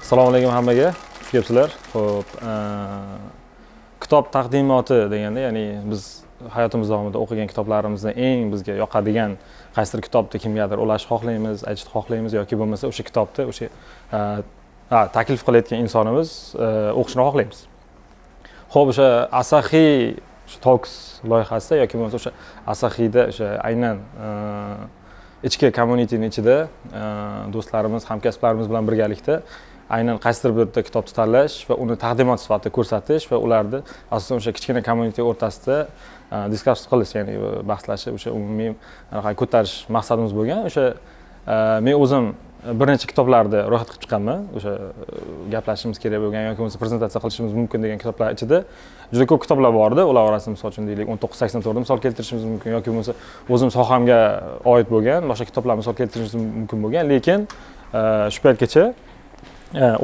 Assalomu alaykum hammaga, xush kelibsizlar. Xo'p, kitob taqdimoti deganda, ya'ni biz hayotimiz davomida o'qigan kitoblarimizdan eng bizga yoqadigan qaysidir kitobni kimgadir ulashni xohlaymiz, aytishni xohlaymiz yoki bo'lmasa o'sha kitobni o'sha taklif qilayotgan insonimiz o'qishini xohlaymiz. Xo'p, o'sha Asaxiy Talks loyihasi yoki bo'lmasa o'sha Asaxiyda o'sha aynan ichki communityni ichida do'stlarimiz, hamkasblarimiz bilan birgalikda aynan qaysidir bitta kitobni tanlash va uni taqdimot sifatida ko'rsatish va ularni asosan o'sha kichkina community o'rtasida discuss qilish, ya'ni bahslashib, o'sha umumiy anaqa ko'tarish maqsadimiz bo'lgan. O'sha men o'zim bir necha kitoblarni ro'yxat qilib chiqqanman. O'sha gaplashishimiz kerak bo'lgan yoki bo'lmasa prezentatsiya qilishimiz mumkin degan kitoblar ichida juda ko'p kitoblar bor edi. Ular orasida, misol uchun, deylik, 1984ni misol keltirishimiz mumkin yoki bo'lmasa o'zim sohamga oid bo'lgan boshqa kitoblarni misol keltirishimiz mumkin bo'lgan. Lekin shu paytgacha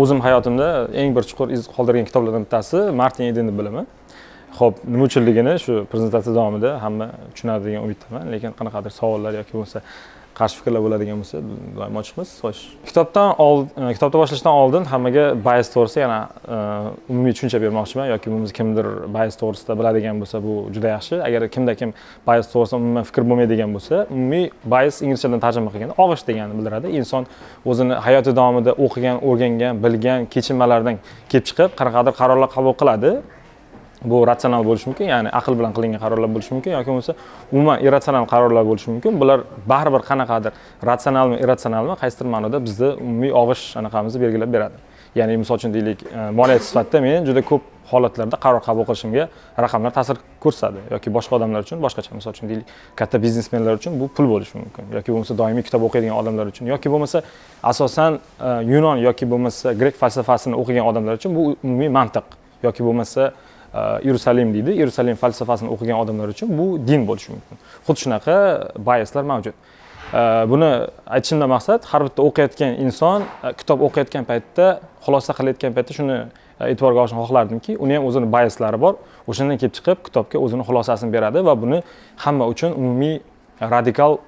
o'zim hayotimda eng bir chuqur iz qoldirgan kitoblardan bittasi Martin Edenni bilaman. Xo'p, nima uchunligini shu prezentatsiya davomida hamma tushunadi degan umiddaman. Lekin qanaqadir savollar yoki bo'lmasa qarshi fikrlar bo'ladigan bo'lsa, doim ochiqmiz. Xo'sh, kitobni boshlashdan oldin hammaga bias to'g'risida yana umumiy tushuncha bermoqchiman yoki bo'lmasa kimdir bias to'g'risida biladigan bo'lsa, bu juda yaxshi. Agar kimda kim bias to'g'risida umuman fikr bo'lmaydigan bo'lsa, umumiy bias inglizchadan tarjima qilganda og'ish deganni bildiradi. Inson o'zini hayoti davomida o'qigan, o'rgangan, bilgan kechinmalardan kelib chiqib qanaqadir qarorlar qabul qiladi. Bu ratsional bo'lishi mumkin, ya'ni aql bilan qilingan qarorlar bo'lishi mumkin yoki bo'lmasa umuman irratsional qarorlar bo'lishi mumkin. Bular baribir qanaqadir ratsionalmi, irratsionalmi, qaysidir ma'noda bizni umumiy og'ish anaqamizni belgilab beradi. Ya'ni, misol uchun, deylik, moliyachi sifatida men juda ko'p holatlarda qaror qabul qilishimga raqamlar ta'sir ko'rsatadi yoki boshqa odamlar uchun boshqacha. Misol uchun, deylik, katta biznesmenlar uchun bu pul bo'lishi mumkin yoki bo'lmasa doimiy kitob o'qiydigan odamlar uchun yoki bo'lmasa asosan yunon yoki bo'lmasa grek falsafasini o'qigan odamlar uchun bu umumiy mantiq yoki bo'lmasa Ierusalim deydi, Ierusalim falsafasini o'qigan odamlar uchun bu din bo'lishi mumkin. Xuddi shunaqa biaslar mavjud. Buni aytishimdan maqsad, har bitta o'qiyotgan inson kitob o'qiyotgan paytda, xulosa qilayotgan paytda shuni e'tiborga olishni xohlardimki, uni ham o'zini biaslari bor, o'shandan kelib chiqib kitobga o'zini xulosasini beradi va buni hamma uchun umumiy radikal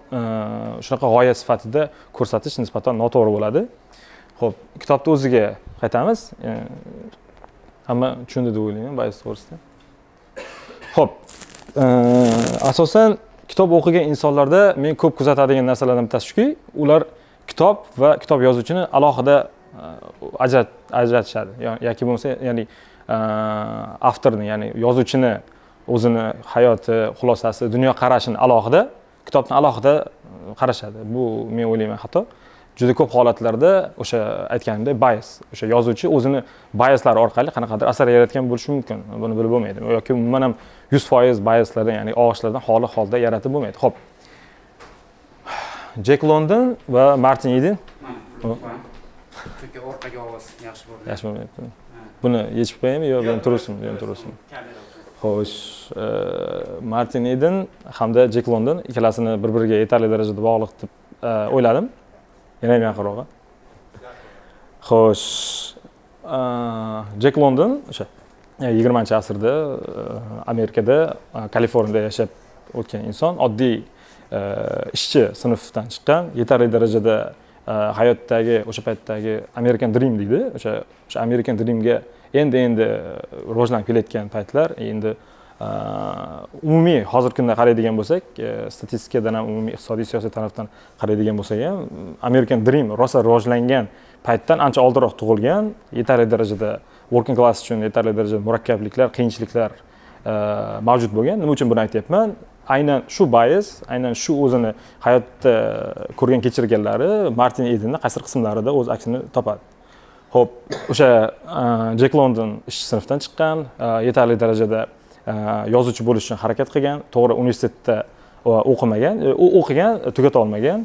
shunaqa g'oya sifatida ko'rsatish nisbatan noto'g'ri bo'ladi. Ho'p, kitobni o'ziga qaytamiz. Hamma tushundi deb o'ylayman bias to'g'risida. Ho'p, asosan kitob o'qigan insonlarda men ko'p kuzatadigan narsalardan bittasi shuki, ular kitob va kitob yozuvchini alohida ajratishadi yoki bo'lmasa, ya'ni avtorni, ya'ni yozuvchini o'zini hayoti xulosasi, dunyoqarashini alohida, kitobni alohida qarashadi. Bu, men o'ylayman, xato. Juda ko'p holatlarda o'sha aytganimdek bias, o'sha yozuvchi o'zini biaslari orqali qanaqadir asar yaratgan bo'lishi mumkin, buni bilib bo'lmaydi yoki umuman ham 100% biaslardan, ya'ni og'ishlardan xoli holda yaratib bo'lmaydi. Ho'p, Jek London va Martin Eden. Chunki orqaga ovoz yaxshi bo'lmaydi. Yaxshi bo'lmayapti. Buni yechib qo'yaymi yo bu ham tursin, bu ham tursin? Kamera uchun. Xo'sh, Martin Eden hamda Jek London ikkalasini bir biriga yetarli darajada bog'liq deb o'yladim. Yana ham yaqinrog'i. Xo'sh, Jek London o'sha 20-asrda Amerikada, Kaliforniyada yashab o'tgan inson, oddiy ishchi sinfdan chiqqan, yetarli darajada hayotdagi o'sha paytdagi American Dream deydi, o'sha American Dreamga endi endi rivojlanib kelayotgan paytlar. Endi umumiy hozirgi kunda qaraydigan bo'lsak, statistikadan ham, umumiy iqtisodiy, siyosiy tarafdan qaraydigan bo'lsak ham, American Dream rosa rivojlangan paytdan ancha oldinroq tug'ilgan, yetarli darajada working class uchun yetarli darajada murakkabliklar, qiyinchiliklar mavjud bo'lgan. Nima uchun buni aytyapman? Aynan shu bias, aynan shu o'zini hayotda ko'rgan, kechirganlari Martin Edenni qaysidir qismlarida o'z aksini topadi. Ho'p, o'sha Jek London ishchi sinfdan chiqqan, yetarli darajada yozuvchi bo'lish uchun harakat qilgan. To'g'ri, universitetda o'qimagan, u o'qigan, tugata olmagan.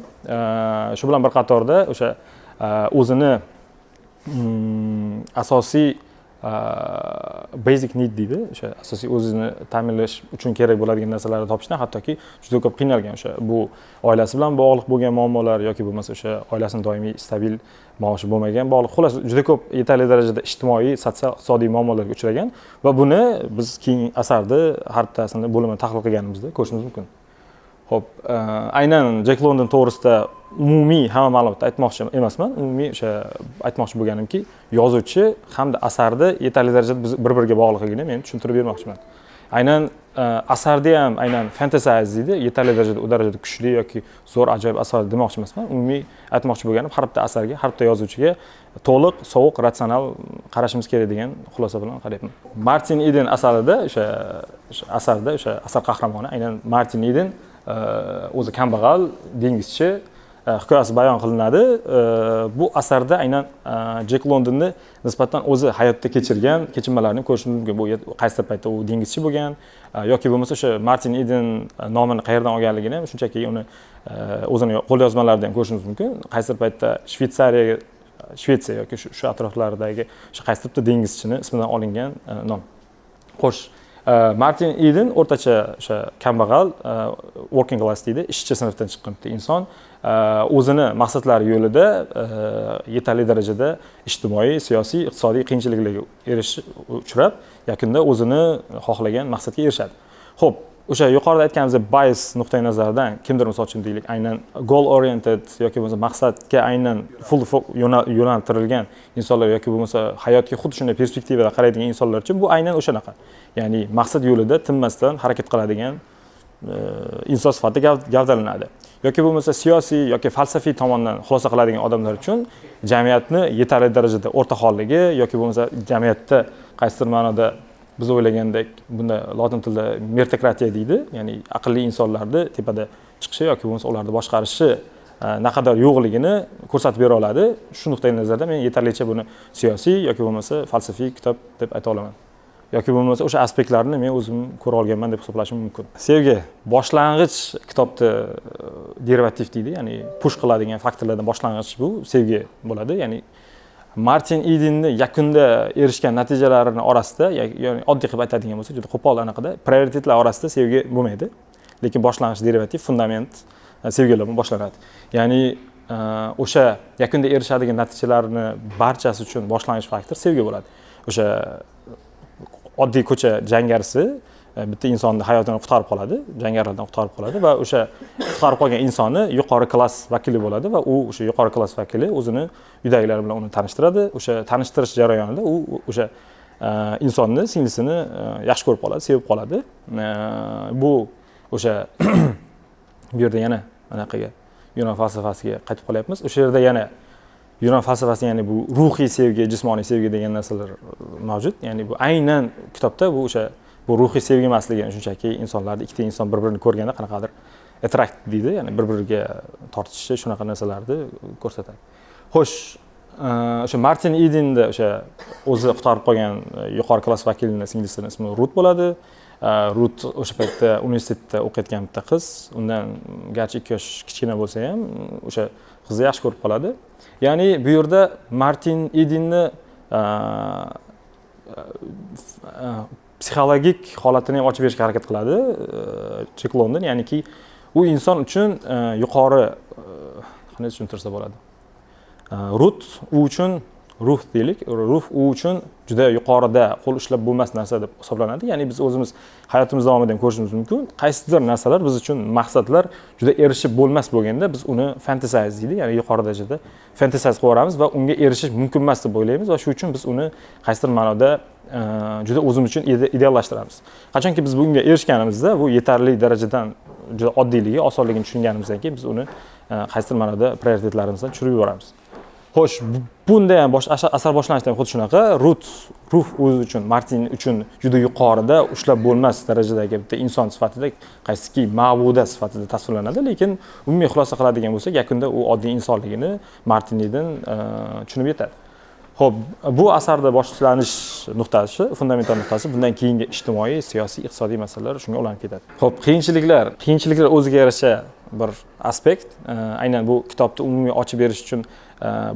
Shu bilan bir qatorda o'sha o'zini asosiy basic need deydi, o'sha asosiy o'zini ta'minlash uchun kerak bo'ladigan narsalarni topishdan hattoki juda ko'p qiynalgan. O'sha bu oilasi bilan bog'liq bo'lgan muammolar yoki bo'lmasa o'sha oilasini doimiy stabil maoshi bo'lmagan bog'liq. Xullas, juda ko'p yetarli darajada ijtimoiy, sotsial, iqtisodiy muammolarga uchragan va buni biz keyin asarni har bittasini bo'limini tahlil qilganimizda ko'rishimiz mumkin. Ho'p, aynan Jek London to'g'risida Umumiy hamma ma'lumotni aytmoqchi emasman. Umumiy o'sha aytmoqchi bo'lganimki, yozuvchi hamda asarni yetarli darajada biz bir biriga bog'liqligini men tushuntirib bermoqchiman. Aynan asarda ham aynan fantasize deydi, yetarli darajada, u darajada kuchli yoki zo'r, ajoyib asar demoqchi emasman. Umumiy aytmoqchi bo'lganim, har bitta asarga, har bitta yozuvchiga to'liq, sovuq, ratsional qarashimiz kerak degan xulosa bilan qarayapman. Martin Eden asarida o'sha asarda o'sha asar qahramoni aynan Martin Eden, o'zi kambag'al dengizchi, hikoyasi bayon qilinadi. Bu asarda aynan Jek Londonni nisbatan o'zi hayotda kechirgan kechinmalarni ko'rishimiz mumkin. Bu qaysidir paytda u dengizchi bo'lgan yoki bo'lmasa o'sha Martin Eden nomini qayerdan olganligini ham shunchaki uni o'zini qo'lyozmalarida ham ko'rishimiz mumkin. Qaysidir paytda Shvetsariyaga, Shvetsiya yoki shu atroflardagi o'sha qaysidir bitta dengizchini ismidan olingan nom. Xo'sh, Martin Eden o'rtacha o'sha kambag'al, working class deydi, ishchi sinfdan chiqqan bitta inson, o'zini maqsadlari yo'lida yetarli darajada ijtimoiy, siyosiy, iqtisodiy qiyinchiliklarga uchrab, yakunda o'zini xohlagan maqsadga erishadi. Ho'p, o'sha yuqorida aytganimizdek, bias nuqtai nazaridan kimdir, misol uchun, deylik, aynan goal oriented yoki bo'lmasa maqsadga aynan full yo'naltirilgan insonlar yoki bo'lmasa hayotga xuddi shunday perspektivada qaraydigan insonlar uchun bu aynan o'shanaqa, ya'ni maqsad yo'lida tinmasdan harakat qiladigan inson sifatida gavdalanadi. Yoki bo'lmasa siyosiy yoki falsafiy tomondan xulosa qiladigan odamlar uchun jamiyatni yetarli darajada o'rta holligi yoki bo'lmasa jamiyatda qaysidir ma'noda biz o'ylagandek, bunda lotin tilida meritokratiya deydi, ya'ni aqlli insonlarni tepada chiqishi yoki bo'lmasa ularni boshqarishi naqadar yo'qligini ko'rsatib bera oladi. Shu nuqtai nazardan men yetarlicha buni siyosiy yoki bo'lmasa falsafiy kitob deb ayta olaman yoki bo'lmasa o'sha aspektlarni men o'zim ko'ra olganman deb hisoblashim mumkin. Sevgi boshlang'ich kitobni derivativ deydi, ya'ni push qiladigan faktorlardan boshlang'ich bu sevgi bo'ladi. Ya'ni Martin Edenni yakunda erishgan natijalarini orasida, ya'ni oddiy qilib aytadigan bo'lsak, juda qo'pol anaqada, prioritetlar orasida sevgi bo'lmaydi, lekin boshlang'ich derivativ fundament sevgi bilan boshlanadi. Ya'ni o'sha yakunda erishadigan natijalarni barchasi uchun boshlang'ich faktor sevgi bo'ladi. O'sha oddiy ko'cha jangarisi bitta insonni hayotini qutqarib qoladi, jangarilardan qutqarib qoladi va o'sha qutqarib qolgan insoni yuqori klass vakili bo'ladi va u o'sha yuqori klass vakili o'zini uydagilar bilan uni tanishtiradi. O'sha tanishtirish jarayonida u o'sha insonni singlisini yaxshi ko'rib qoladi, sevib qoladi. Bu o'sha bu yerda yana anaqaga, yunon falsafasiga qaytib qolyapmiz. O'sha yerda yana yunon falsafasi, ya'ni bu ruhiy sevgi, jismoniy sevgi degan narsalar mavjud. Ya'ni bu aynan kitobda bu o'sha bu ruhiy sevgi emasligini, shunchaki insonlarni, ikkita inson bir birini ko'rganda qanaqadir attract deydi, ya'ni bir biriga tortishishi, shunaqa narsalarni ko'rsatadi. Xo'sh, o'sha Martin Edenni o'sha o'zi qutqarib qolgan yuqori klass vakilini singlisini ismi Rut bo'ladi. Rut o'sha paytda universitetda o'qiyotgan bitta qiz. Undan garchi 2 yosh kichkina bo'lsa ham, o'sha qizni yaxshi ko'rib qoladi. Ya'ni bu yerda Martin Edenni psixologik holatini ham ochib berishga harakat qiladi Jek London. Ya'niki u inson uchun yuqori, qanday tushuntirsa bo'ladi, Rut u uchun, ruh deylik, ruh u uchun juda yuqorida, qo'l ushlab bo'lmas narsa deb hisoblanadi. Ya'ni biz o'zimiz hayotimiz davomida ham ko'rishimiz mumkin, qaysidir narsalar biz uchun, maqsadlar juda erishib bo'lmas bo'lganda, biz uni fantasize deydi, ya'ni yuqori darajada fantasize qilib yuboramiz va unga erishish mumkin emas deb o'ylaymiz va shu uchun biz uni qaysidir ma'noda juda o'zimiz uchun ideallashtiramiz. Qachonki biz bunga erishganimizda, bu yetarli darajadan juda oddiyligi, osonligini tushunganimizdan keyin biz uni qaysidir ma'noda prioritetlarimizdan tushirib yuboramiz. Xo'sh, bunda ham asar boshlanishida ham xuddi shunaqa. Rut, Ruh o'zi uchun, Martin uchun juda yuqorida, ushlab bo'lmas darajadagi bitta inson sifatida, qaysiki ma'buda sifatida tasvirlanadi, lekin umumiy xulosa qiladigan bo'lsak, yakunda u oddiy insonligini Martin Eden tushunib yetadi. Xo'p, bu asarda boshlanish nuqtasi, fundamental nuqtasi, bundan keyingi ijtimoiy, siyosiy, iqtisodiy masalalar shunga ulanib ketadi. Xo'p, qiyinchiliklar, qiyinchiliklar o'ziga yarasha bir aspekt. Aynan bu kitobni umumiy ochib berish uchun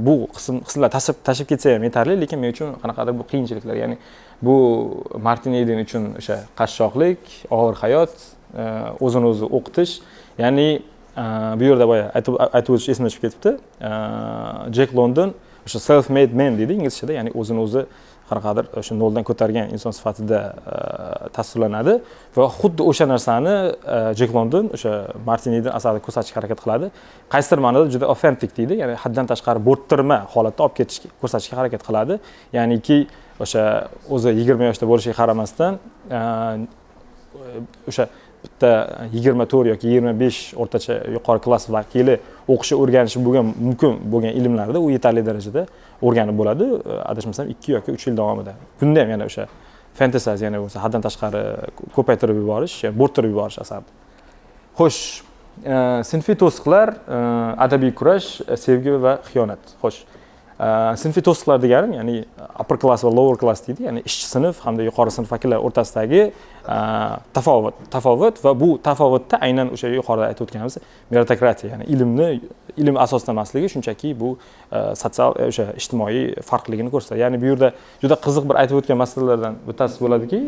bu qismlar tashib ketsa ham yetarli, lekin men uchun qanaqadir bu qiyinchiliklar, ya'ni bu Martin Eden uchun o'sha qashshoqlik, og'ir hayot, o'zini o'zi o'qitish, ya'ni bu yerda boya aytib o'tish esimdan chiqib ketibdi. Jek London o'sha self made man deydi inglizchada, ya'ni o'zini o'zi Qanaqadir o'sha noldan ko'targan inson sifatida tasvirlanadi va xuddi o'sha narsani Jek London o'sha Martin Eden asarida ko'rsatishga harakat qiladi. Qaysidir ma'noda juda authentic deydi, ya'ni haddan tashqari bo'rttirma holatda olib ketishga, ko'rsatishga harakat qiladi. Ya'niki o'sha o'zi 20 yoshda bo'lishiga qaramasdan, o'sha bitta 24 yoki 25 o'rtacha yuqori klass vakili o'qishi, o'rganishi bo'lgan mumkin bo'lgan ilmlarni u yetarli darajada o'rganib bo'ladi, adashmasam, 2 yoki 3 yil davomida. Bunda ham yana o'sha fantasiya, yana bo'lsa haddan tashqari ko'paytirib yuborish, bo'rttirib yuborish asarni. Xo'sh, sinfiy to'siqlar, adabiy kurash, sevgi va xiyonat. Xo'sh, sinfiy to'siqlar deganim, ya'ni upper class va lower class deydi, ya'ni ishchi sinf hamda yuqori sinf vakillari o'rtasidagi tafovut va bu tafovutda aynan o'sha yuqorida aytib o'tganimiz meritokratiya, ya'ni ilmni ilm asosida emasligi, shunchaki bu sotsial, o'sha ijtimoiy farqligini ko'rsatadi. Ya'ni bu yerda juda qiziq bir aytib o'tgan masalalardan bittasi bo'ladiki,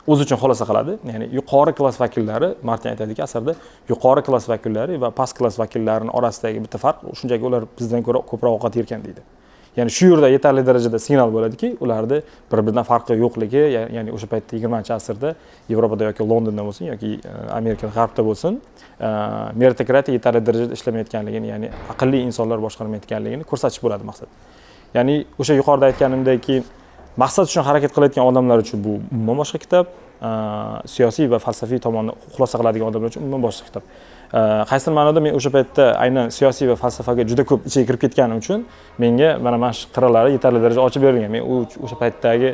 o'zi uchun xulosa qiladi, ya'ni yuqori klass vakillari, Martin aytadiki asarda, yuqori klass vakillari va past klass vakillarini orasidagi bitta farq shunchaki ular bizdan ko'ra ko'proq ovqat yerkan deydi. Ya'ni shu yerda yetarli darajada signal bo'ladiki, ularni bir biridan farqi yo'qligi. Ya'ni o'sha paytda, 20-asrda Yevropada yoki Londonda bo'lsin yoki Amerikada, g'arbda bo'lsin, meritokratiya yetarli darajada ishlamayotganligini, ya'ni aqlli insonlar boshqarmayotganligini ko'rsatish bo'ladi maqsad. Ya'ni o'sha yuqorida aytganimdeki, maqsad uchun harakat qilayotgan odamlar uchun bu umuman boshqa kitob, siyosiy va falsafiy tomonni xulosa qiladigan odamlar uchun umuman boshqa kitob. Qaysidir ma'noda men o'sha paytda aynan siyosiy va falsafaga juda ko'p ichiga kirib ketganim uchun menga mana shu qirralari yetarli darajada ochib berilgan. Men u o'sha paytdagi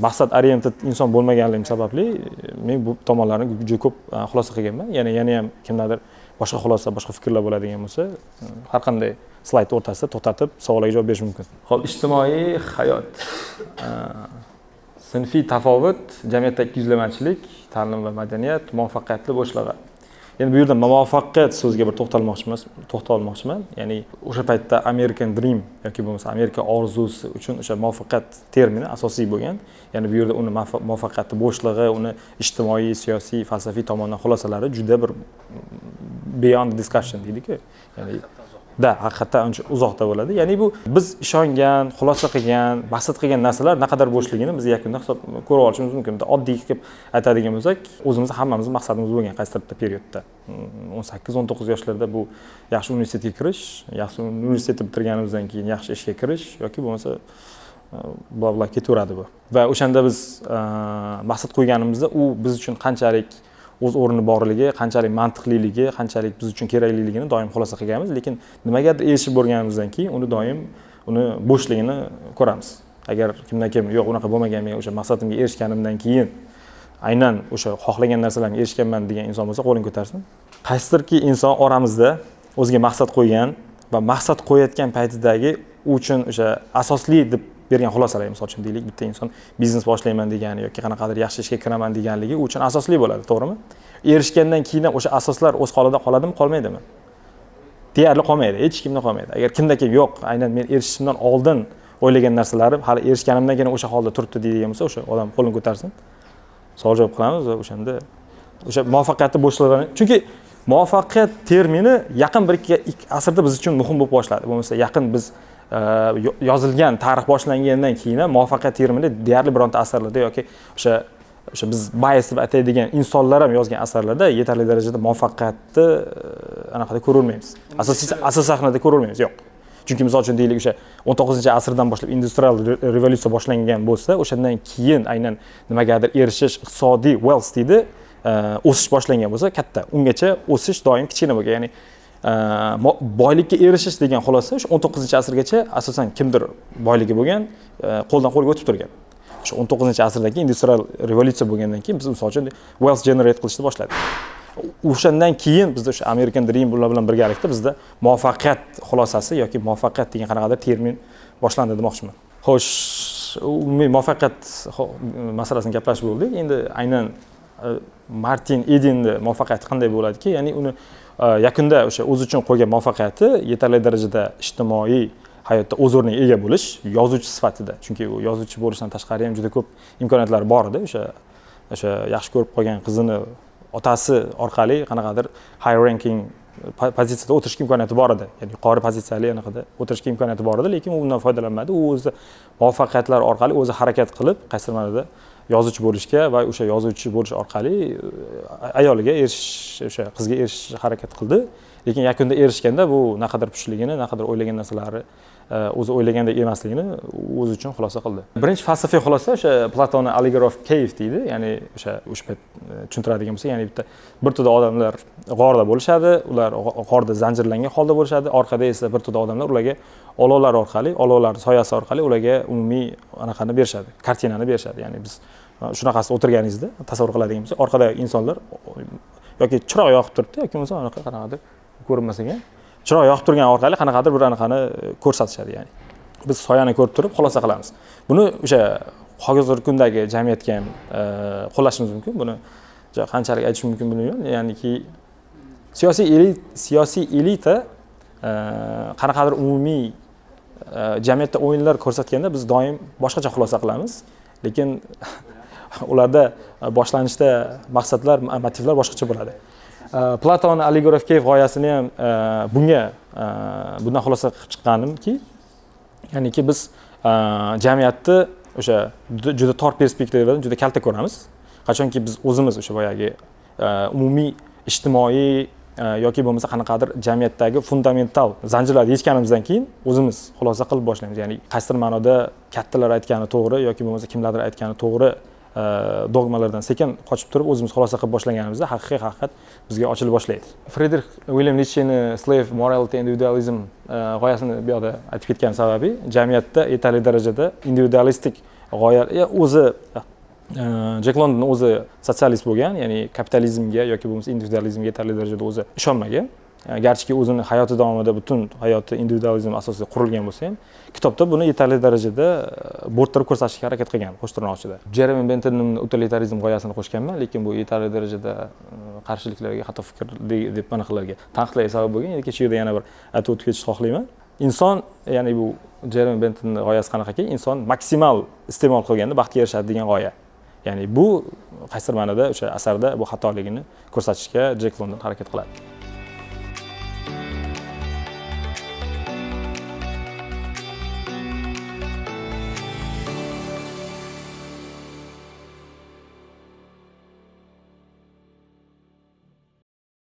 maqsad oriented inson bo'lmaganligim sababli men bu tomonlarni juda ko'p xulosa qilganman. Yana ham kimdadir boshqa xulosa, boshqa fikrlar bo'ladigan bo'lsa, har qanday slayd o'rtasida to'xtatib, savollarga javob berish mumkin. Ho'p, ijtimoiy hayot, sinfiy tafovut, jamiyatdagi ikkiyuzlamachilik, ta'lim va madaniyat, muvaffaqiyatli bo'shlig'i. Endi bu yerda muvaffaqiyat so'ziga bir to'xtalmoqchiman. Ya'ni o'sha paytda American Dream yoki bo'lmasa Amerika orzusi uchun o'sha muvaffaqiyat termini asosiy bo'lgan. Ya'ni bu yerda uni muvaffaqiyatni bo'shlig'i, uni ijtimoiy, siyosiy, falsafiy tomondan xulosalari juda bir beyond discussion deydiku, ya'ni da haqiqatdan uncha uzoqda bo'ladi. Ya'ni bu biz ishongan, xulosa qilgan, maqsad qilgan narsalar naqadar bo'shligini biz yakunda hisob ko'rib olishimiz mumkin. Bitta oddiy qilib aytadigan bo'lsak, o'zimizni hammamizni maqsadimiz bo'lgan qaysidir bitta periodda, 18-19 yoshlarda bu yaxshi universitetga kirish, yaxshi universitetni bitirganimizdan keyin yaxshi ishga kirish yoki bo'lmasa bla bla ketaveradi bu. Va o'shanda biz maqsad qo'yganimizda u biz uchun qanchalik o'z o'rni borligi, qanchalik mantiqliligi, qanchalik biz uchun kerakliligini doim xulosa qilganmiz. Lekin nimagadir erishib borganimizdan keyin uni doim uni bo'shligini ko'ramiz. Agar kimdan kim yo'q, unaqa bo'lmagan, men o'sha maqsadimga erishganimdan keyin aynan o'sha xohlagan narsalarimga erishganman degan inson bo'lsa, qo'lini ko'tarsin. Qaysidirki inson oramizda o'ziga maqsad qo'ygan va maqsad qo'yayotgan paytidagi u uchun o'sha asosli deb bergan xulosalar, misol uchun deylik, bitta inson biznes boshlayman degani yoki qanaqadir yaxshi ishga kiraman deganligi u uchun asosli bo'ladi, to'g'rimi? Erishgandan keyin ham o'sha asoslar o'z holida qoladimi, qolmaydimi? Deyarli qolmaydi, hech kimda qolmaydi. Agar kimda kim yo'q, aynan men erishishimdan oldin o'ylagan narsalarim hali erishganimdan keyin o'sha holda turibdi deydigan bo'lsa, o'sha odam qo'lini ko'tarsin. Savol javob qilamiz va o'shanda o'sha muvaffaqiyatni bo'shlig'ini, chunki muvaffaqiyat termini yaqin bir ikki asrda biz uchun muhim bo'lib boshladi. Bo'lmasa yaqin biz yozilgan tarix boshlangandan keyin ham muvaffaqiyat termini deyarli bironta asarlarda yoki o'sha biz bias deb ataydigan insonlar ham yozgan asarlarda yetarli darajada muvaffaqiyatni anaqada ko'rolmaymiz, asosiy asl sahnada ko'rolmaymiz, yo'q. Chunki misol uchun deylik, o'sha 19-asrdan boshlab industrial revolyutsiya boshlangan bo'lsa, o'shandan keyin aynan nimagadir erishish, iqtisodiy wealth deydi, o'sish boshlangan bo'lsa katta, ungacha o'sish doim kichkina bo'lgan. Ya'ni boylikka erishish degan xulosa o'sha 19-asrgacha asosan kimdir boyligi bo'lgan, qo'ldan qo'lga o'tib turgan. O'sha 19-asrdan keyin, industrial revolyutsiya bo'lgandan keyin biz misol uchun wealth generate qilishni boshladik. O'shandan keyin bizda o'sha American Dream, bular bilan birgalikda bizda muvaffaqiyat xulosasi yoki muvaffaqiyat degan qanaqadir termin boshlandi demoqchiman. Xo'sh, umumiy muvaffaqiyat masalasini gaplashib bo'ldik. Endi aynan Martin Edenni muvaffaqiyati qanday bo'ladiki, ya'ni uni yakunda o'sha o'zi uchun qo'ygan muvaffaqiyati yetarli darajada ijtimoiy hayotda o'z o'rniga ega bo'lish yozuvchi sifatida. Chunki u yozuvchi bo'lishdan tashqari ham juda ko'p imkoniyatlari bor edi. O'sha yaxshi ko'rib qolgan qizini otasi orqali qanaqadir high ranking Pozitsiyada o'tirishga imkoniyati bor edi, ya'ni yuqori pozitsiyali anaqada o'tirishga imkoniyati bor edi, lekin u undan foydalanmadi. U o'zi muvaffaqiyatlar orqali o'zi harakat qilib, qaysidir ma'noda yozuvchi bo'lishga va o'sha yozuvchi bo'lish orqali ayoliga erishish, o'sha qizga erishishga harakat qildi. Lekin yakunda erishganda bu naqadar puchligini, naqadar o'ylagan narsalari o'zi o'ylagandek emasligini o'zi uchun xulosa qildi. Birinchi falsafiy xulosa o'sha Platonni Allegory of Cave deydi, ya'ni o'sha payt tushuntiradigan bo'lsak, ya'ni bir to'da odamlar g'orda bo'lishadi, ular g'orda zanjirlangan holda bo'lishadi, orqada esa bir to'da odamlar ularga olovlar orqali, olovlar soyasi orqali ularga umumiy anaqani berishadi, kartinani berishadi. Ya'ni biz shunaqasida o'tirganingizda tasavvur qiladigan bo'lsak, orqada insonlar yoki chiroq yoqib turibdi, yoki bo'lmasa anaqa qanaqadir ko'rinmas ekan, chiroq yoqib turgan orqali qanaqadir bir anaqani ko'rsatishadi. Ya'ni biz soyani ko'rib turib xulosa qilamiz. Buni o'sha hozirgi kundagi jamiyatga ham qo'llashimiz mumkin. Buni qanchalik aytish mumkin bilmayman. Ya'niki siyosiy elita qanaqadir umumiy jamiyatda o'yinlar ko'rsatganda biz doim boshqacha xulosa qilamiz, lekin ularda boshlanishda maqsadlar, motivlar boshqacha bo'ladi. Platon Allegory of Cave g'oyasini ham bunga bundan xulosa qilib chiqqanimki, ya'niki biz jamiyatni o'sha juda tor perspektivadan juda kalta ko'ramiz. Qachonki biz o'zimiz o'sha boyagi umumiy ijtimoiy yoki bo'lmasa qanaqadir jamiyatdagi fundamental zanjirlarni yechganimizdan keyin o'zimiz xulosa qilib boshlaymiz. Ya'ni qaysidir ma'noda kattalar aytgani to'g'ri yoki bo'lmasa kimlardir aytgani to'g'ri dogmalardan sekin qochib turib o'zimiz xulosa qilib boshlaganimizda haqiqiy haqiqat bizga ochila boshlaydi. Fridrix William Nitsheni Slave Morality Individualism g'oyasini bu yoqda aytib ketgan sababi, jamiyatda yetarli darajada individualistik g'oya o'zi Jek London o'zi sotsialist bo'lgan, ya'ni kapitalizmga yoki bo'lmasa individualizmga yetarli darajada o'zi ishonmagan. Garchiki o'zini hayoti davomida butun hayoti individualizm asosida qurilgan bo'lsa ham, kitobda buni yetarli darajada bo'rttirib ko'rsatishga harakat qilgan, qo'sh ichida. Jeremi Bentonning utilitarizm g'oyasini qo'shganman, lekin bu yetarli darajada qarshiliklarga, xato fikr deb anaqalarga, tanqidlarga sabab bo'lgan. Endi shu yerda yana bir aytib o'tib ketishni xohlayman. Inson, ya'ni bu Jeremi Bentonning g'oyasi qanaqaki, inson maksimal iste'mol qilganda baxtga erishadi degan g'oya. Ya'ni bu qaysidir ma'noda o'sha asarda bu xatoligini ko'rsatishga Jek London harakat qiladi.